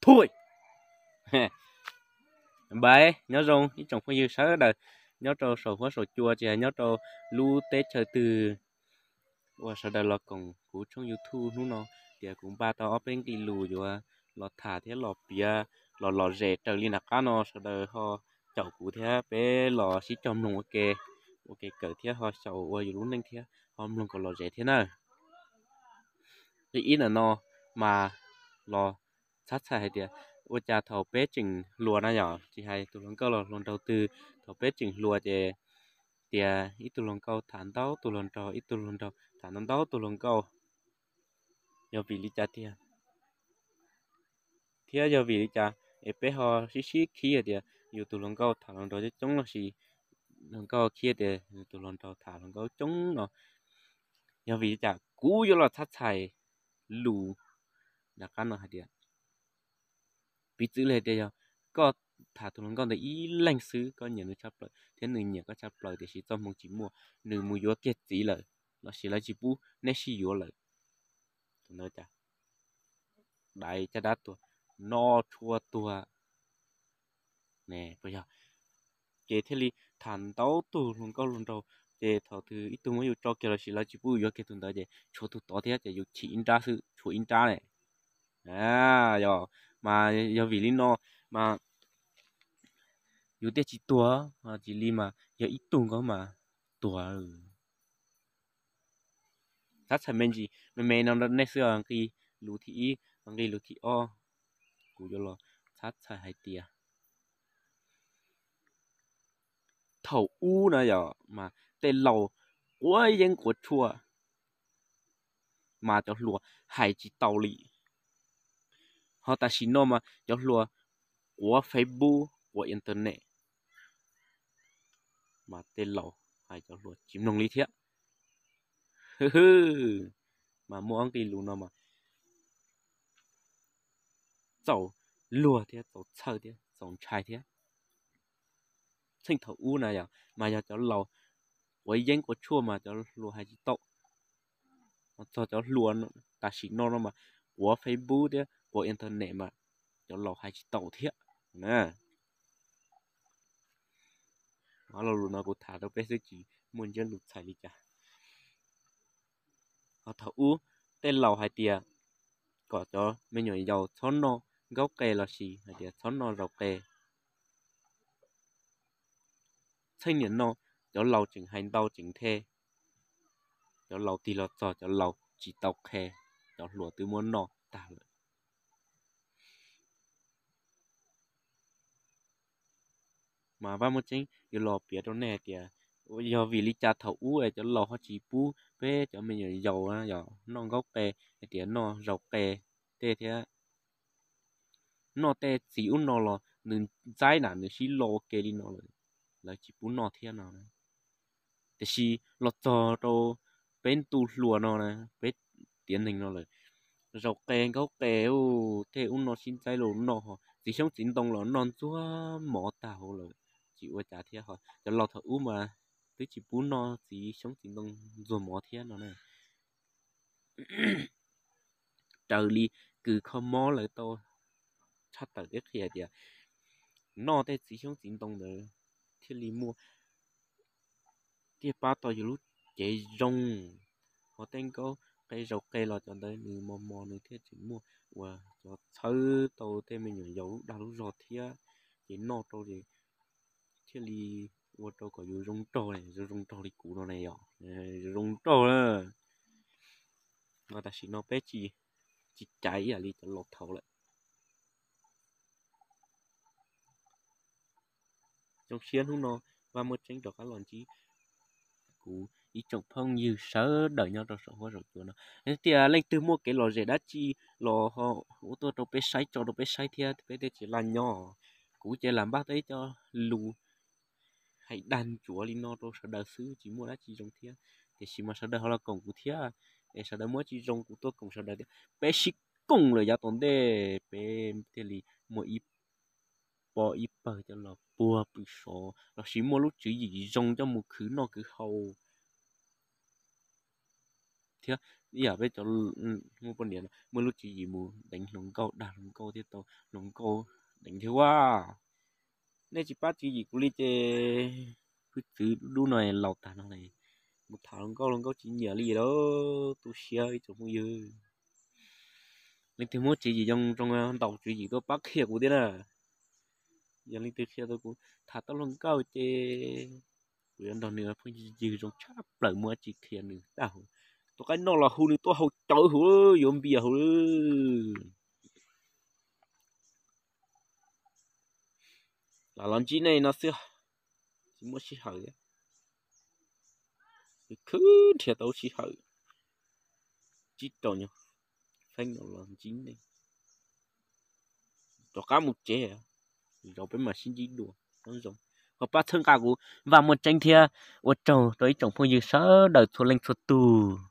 Thuj! Npais nyob zoo ib tsoom phooj ywg sawv daws nyob rau saum huab saum cua, tsis hais nyob rau lub teb chaws twg uas sawv daws los koom kuv tshooj YouTube hnub no, tias kuv npaj tau ob peb nqe lus yuav los tham thiab los piav los lom zem raws li nram qab no sawv daws ho caum kuv thiab peb los sib cog mloog ua ke, ua ke kawm thiab ho xyaum ua yus lub neej thiab ho mloog kom lom zem thiab na. Li ib ntawm no mas los txhab txhais hais tias ua cas thaum peb tseem hluas na yom, tsis hais tus hluas nkauj los hluas nraug twg, thaum peb tseem hluas ces tias ib tug hluas nkauj tham ntau tus hluas nraug, ib tug hluas nraug tham ntau ntau tus hluas nkauj, yog vim li cas tiag? Thiab yog vim li cas es peb ho sib sib khib hais tias yus tus hluas nkauj tham hluas nraug coob coob lossis hluas nkauj khib tias yus tus hluas nraug tham hluas nkauj coob no? Yog vim li cas? Kuv yuav los txhab txhais lus nram qab no hais tias, piv txwv li hais tias yog koj tham tus hluas nkauj ntawd ib leeg xwb, koj nyiam nws tshaj plaws thiab nws nyiam koj tshaj plaws tiam sis txoj hmoo tsis muaj, nws mus yuav kiag txiv lawm lossis lawv tsis pub nej sib yuav lawm, tus ntawd cas dai caj dab tuag, noj tshuaj tuag ne, puas yog? Ces thiaj li tham ntau tus hluas nkauj hluas nraug, ces thaum twg ib tug muab yus tso kiag lossis lawv tsis pub yus yuav kiag tus ntawd ces tshuav tus tod thiab ces yus chim ib nrab xwb, tshuav ib nrab ne. Yog, mas yog vim li no mas yus thiaj tsis tuag, tsis li mas yog ib tug nkaus mas tuag. Txhab txhais me ntsis me me no nej xwb, nqe lus thib ib, nqe lus thib ob, kuv yuav los txhab txhais hais tias thaum ub na yom mas tej laus quav yeeb quav tshuaj mas cov hluas hais tsis tau li. Ho tam sim no mas cov hluas quav Facebook quav internet mas tej laus hais cov hluas tsis mloog li thiab. Mas muaj ob nqe lus no mas txaus luag thiab txaus txhawj thiab txaus ntshai thiab. Txheej thaum ub na yom mas yog cov laus quav yeeb quav tshuaj mas cov hluas hais tsis tau. Txog cov hluas tam sim no no mas quav Facebook thiab quav internet mas cov laus hais tsis tau thiab. Lo lus no kuv tham rau peb xwb tsis muaj ntsiab lus txhais li cas. Ho thaum ub tej laus hais tias kom cov me nyuam yaus txhob noj nkaub qe lossis hais tias txhob noj zaus qe. Txheej niam no cov laus tseem hais ntau tseem nthe, cov laus tig los txog cov laus tsis tau qhe, cov hluas twb muab noj tag lawm. Mas Vaj Muaj Tseeb yuav los piav rau nej hais tias yog vim li cas thaum ub es cov laus ho tsis pub peb cov me nyuam yaus yog noj nkaub qe, hais tias noj zaus qe tej thiab noj tej txiv ub no los nws ntxaib na nws sib lo ua ke li no lawm, lawv tsis pub noj thiab no. Tiam sis los txog rau peb ntu hluas no na, peb tiav neeg no lawm, zaus qe nkaub qe tej ub no sib ntxaib los noj, ho txiv xyoob txiv ntoo los noj ntxuag mov tag hauv lawm, tsis ua cas thiab. Ho cov laus thaum ub mas twb tsis pub noj txiv xyoob txiv ntoo ntxuag mov thiab no na. Raws li kws kho mob lawv tau tshaj tawm teb qhia tias noj tej txiv xyoob txiv ntoo ntawd thiaj li muaj, thiaj pab tau yus lub cev zoo. Ho tej nkaub qe zaus qe los cov ntawd nws mos mos nws thiaj tseem muaj uas cov txhawb tau tej me nyuam yaus lub dag lub zog thiab, ces noj rau ces thiaj li ua rau kom yus zoo nraug, zoo zoo nraug li kuv no ne yom, zoo zoo nraug na. Mas tam sim no peb tsis, tsis caiv ib yam li cov laus thaud lawm. Zoo siab hnub no Vaj Muaj Tseeb rov qab los ntsib kuv ib tsoom phooj ywg sawv daws nyob rau saum huab saum cua no. Tias leej twg muaj kev lom zem dab tsi los ho ua tuaj rau peb saib, tso rau peb saib thiab peb thiaj tsis laj nyob. Kuv ces lam npaj tau ib co lus hais dag ntsuav li no rau sawv daws xwb, tsis muaj dab tsi zoo thiab. Tiam sis mas sawv daws ho los koom kuv thiab, es sawv daws muaj dab tsi zoo kuv tuaj koom sawv daws thiab. Peb sib koom lawm yav tom ntej peb thiaj li muaj ib pob ib pawg coj los puag pw sov lossis muaj lub tswv yim zoo coj mus khwv noj khwv haus thiab ib yam peb cov muaj poj niam no muaj lub tswv yim mus deev hluas nkauj, dag hluas nkauj thiab tau hluas nkauj deev thiab ua. Nej tsis pab tswv yim kuv li ces hwj txwv dub no laus tag no mus tham hluas nkauj, hluas nkauj tsis nyiam li lawm, tu siab ib tsoom phooj ywg. Leej twg muaj tswv yim zoo zoo ntaus tswv yim tuaj pab qhia kuv thiab na. Yog leej twg qhia tau kuv tham tau hluas nkauj ces kuv yuav nrog nws phooj ywg zoo tshaj plaws, muaj dab tsi qhia nws tag huv. Tus qaib noj los hu nws tuaj haus cawv huv, yuav npias huv. Lam los ntsib nej no xwb, tsis muaj sij hawm thiab. Khwv nrhiav tau sij hawm tsib rau nyuag feeb no los ntsib nej, rov qab mus tsev, zaum peb mam sib ntsib dua. Nyob zoo, ho pab txhawb nqa kuv Vaj Muaj Tseeb thiab. Ua tsaug rau ib tsoom phooj ywg sawv daws txhua leej txhua tus.